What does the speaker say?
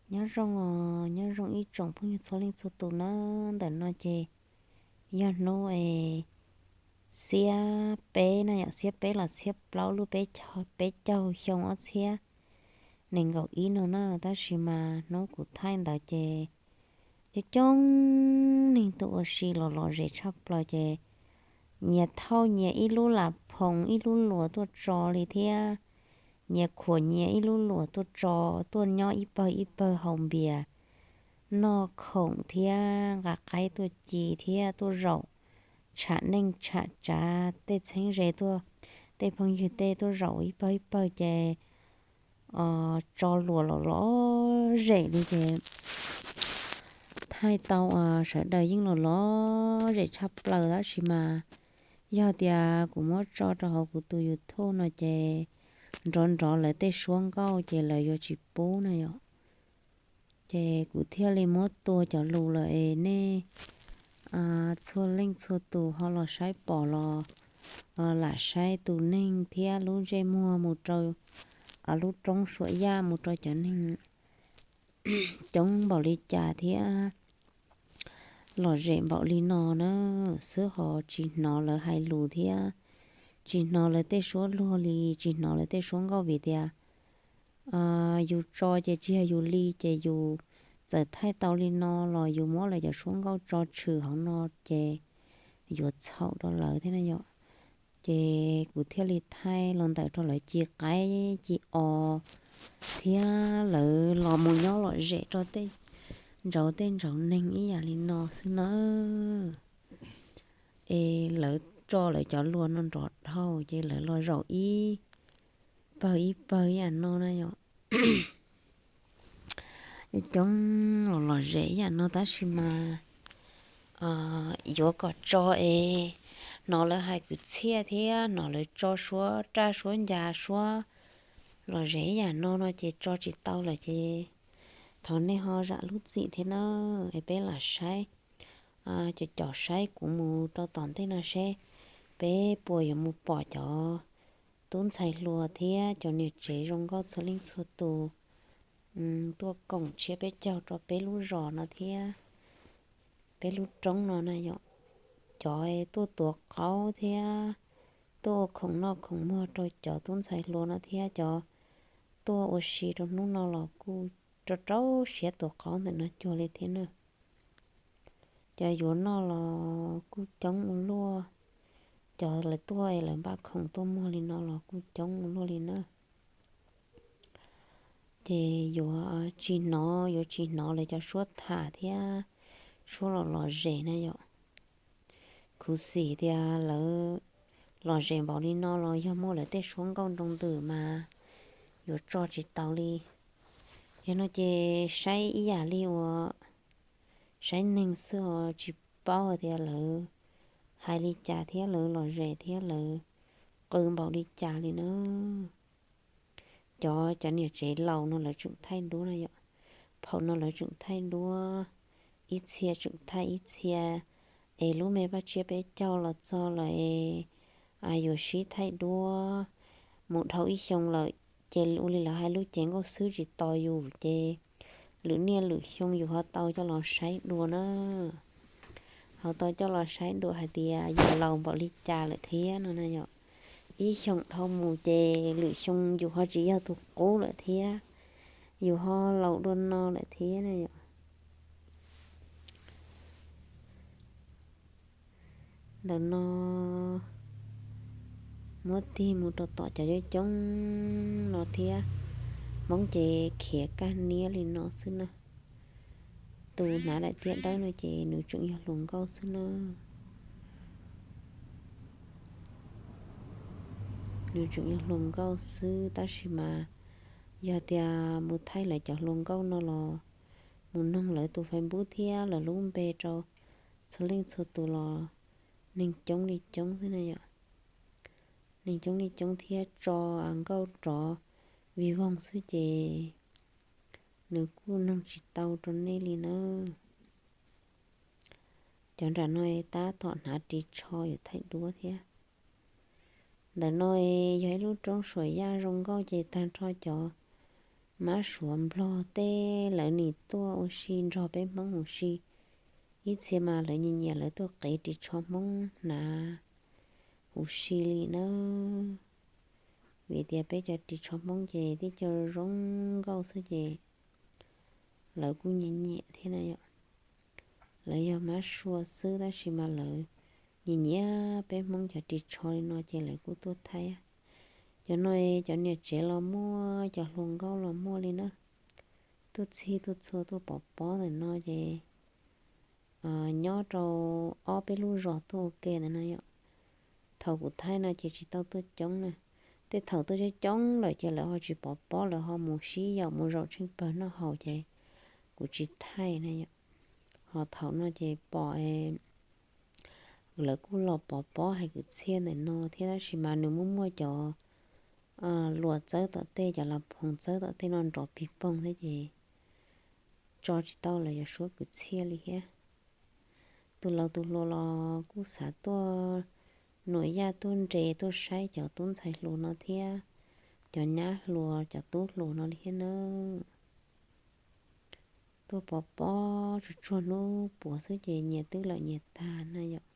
Nyob zoo os, nyob zoo ib tsoom phooj ywg txhua leej txhua tus na. Ntawm no ces yog hnub es xiab peb na yom, xiab peb los xiab plaub lub peb caug, peb caug xyoo ob txhiab nees nkaum ib no na. Tab sis mas hnub kuv thaij ntawd ces coob coob neeg tuaj ua si los lom zem tshaj plaws ces nyias thauj nyias ib lub lam phoom ib lub luas tuaj tso li thiab, nyias khuam nyias ib lub luas tuaj tso, tuaj nyob ib pawg ib pawg haus npias, noj khoom thiab nqa qaib tuaj ci thiab tuaj zaum tsham neej tsham tsav tej txheeb ze tuaj, tej phooj ywg tej tuaj zaum ib pawg ib pawg ces tso luas los lom zem li ces thaij tau sawv daws yeej los lom zem tshaj plaws. Tab sis mas yog tias kuv muab tso rau hauv kuv tus YouTube no ces nrov nrov lawv tej suab nkauj ces lawv yuav tsis pub na yom. Ces kuv thiaj li muab tua cov lus lawm es nej txhua leej txhua tus ho los saib pom los lam saib tus neeg thiab lub ntsej muag mus rau lub roob Suam Yaj mus rau cov neeg coob npaum li cas thiab lom zem npaum li no na xwb, ho tsis hnov lawv hais lus thiab tsis hnov lawv tej suab luag li, tsis hnov lawv tej suab nkauj vim tias yus tso ces tsis yog yus li ces yus txawm thaij tau li no los yus muab lawv cov suab nkauj tso tshwm hauv no ces yuav txhaum rau lawv thiab na yom. Ces kuv thiaj li thaij los ntawm rau lawv ci qaib ci os thiab lawv los mus nyob lom zem rau tej ntsauv tej ntsauv neeg ib yam li no xwb na. Es lawv tso lawv cov luas no nrov dhau ces lawv los zaum ib pawg ib pawg ib yam no na yom. Coob coob los lom zem ib yam no tab sis mas yuav kom tso es hnov lawv hais kwv txhiaj thiab hnov lawv tso suab raj suab ncas suab lom zem ib yam no no ces tso tsis tau lawm ces thov nej ho zam lub txim thiab na. Es peb lam saib, cov cov saib kuv mus rau tom ntej no seb peb puas yuav mus pom cov tub ntxhais hluas thiab cov niam tsev zoo nkauj txhua leej txhua tus tuaj koom tshiab peb caug rau peb lub zos no thiab peb lub roob no na yom. Cov tuaj tuav qaub thiab tuaj ua khoom noj khoom muag rau cov tub ntxhais hluas no thiab cov tuaj ua si rau hnub no los kuj rau rau siab tuav qaub ntawm no cuag li thiab na. Cov yuav noj los kuj coob ua luaj, cov lawv tuaj es lawv npaj khoom tuaj muag li no los kuj coob ua luaj li na. Ces yuav tsis hnov, yuav tsis hnov lawv cov suab tham thiab suab los lom zem na yom. Khuv xim tias lawv lom zem npaum li no los yog muaj lawv tej suab nkauj nroo ntws mas yuav tso tsis tau li. Yog no ces saib ib yam li uas saib neeg xwb os, tsis paub hais tias lawv hais li cas thiab lawv lom zem thiab lawv qw npaum li cas li na. Cov, cov niam tsev laus no lawv tseem thaij duab na yom. Phaum no lawv tseem thaij duab, ib txhia tseem thaij ib txhia, es lub me paj tsiab peb caug los txog lawm es yuav sib thaij duab. Mus dhau ib xyoo lawm ces ua li lawv hais lub cev nkauj xwb tsis tos yus ces lwm niaj lwm xyoo yus ho tau coj los saib dua na. Ho tau coj los saib dua hais tias yus laus npaum li cas lawm thiab no na yom. Ib xyoos dhau mus ces lwm xyoo yus ho tsis yog tus qub lawm thiab, yus ho laus dua no lawm thiab na yom. Ntawm no muab tig mus rau tom cov coob coob no thiab. Hmoob ces khiav kag niab li no xwb na. Tus hnav daim tiab dawb no ces nws tseem yog hluas nkauj xwb na. Nws tseem yog hluas nkauj xwb tab sis mas yog tias mus thaij lawv cov hluas nkauj no los mus noog lawv tus Facebook thiab lawv lub npe rau txhua leej txhua tus los neeg coob li coob xwb na yom. Neeg coob li coob thiab tso nkauj rov vij voog xwb ces nws kuj noog tsis tau rau nej li na. Cov nram no tab tom hnav ris tsho yuav thaij duab thiab. Ntawm no yog ib lub roob suam yaj zoo nkauj ces tag nrho cov mab suav nplog tej lawv nim tuaj ua si nrog peb Hmoob huv si. Ib txhia mas lawv nyiam nyiam lawv tuaj qiv ris tsho Hmoob hnav huv si li na. Vim tias peb cov ris tsho Hmoob ces tib co zoo nkauj xwb ces lawv kuj nyiam nyiam thiab na yom. Lawv yog mab sua xwb tab sis mas lawv nyiam nyiam peb Hmoob cov ris tsho li no ces lawv kuj tuaj thaij. Cov no cov niam tsev los muaj, cov hluas nkauj los muaj li na. Tuaj txhij tuaj txhua tuaj pov pob ntawm no ces nyob rau ob peb lub zos tuaj ua ke ntawm no yom. Thaum kuv thaij no ces tsis tau tuaj coob na. Tej thaum tuaj coob coob lawm ces lawv ho tsis pov pob, lawv ho mus sib yaum mus zaum tsheej pawg noj haus ces kuv tsis thaij na yom. Ho thaum no ces pom lawv kuj los pov pob hais kwv txhiaj ntawm no thiab tab sis mas nws muaj muaj cov luas txawb tom tej, cov las phoos txawb tom tej no nrov pig poog thiab ces tso tsis tau lawv cov suab kwv txhiaj li thiab. Tus laus tus hluas los kuj xav tuaj, nuam yaj tuaj nres tuaj saib cov tub ntxhais hluas no thiab cov nyab hluas cov tub hluas no li thiab na. Tuaj pov pob tsuag tsuag hnub puav xwb ces nyias twb lawm nyias tag na yom.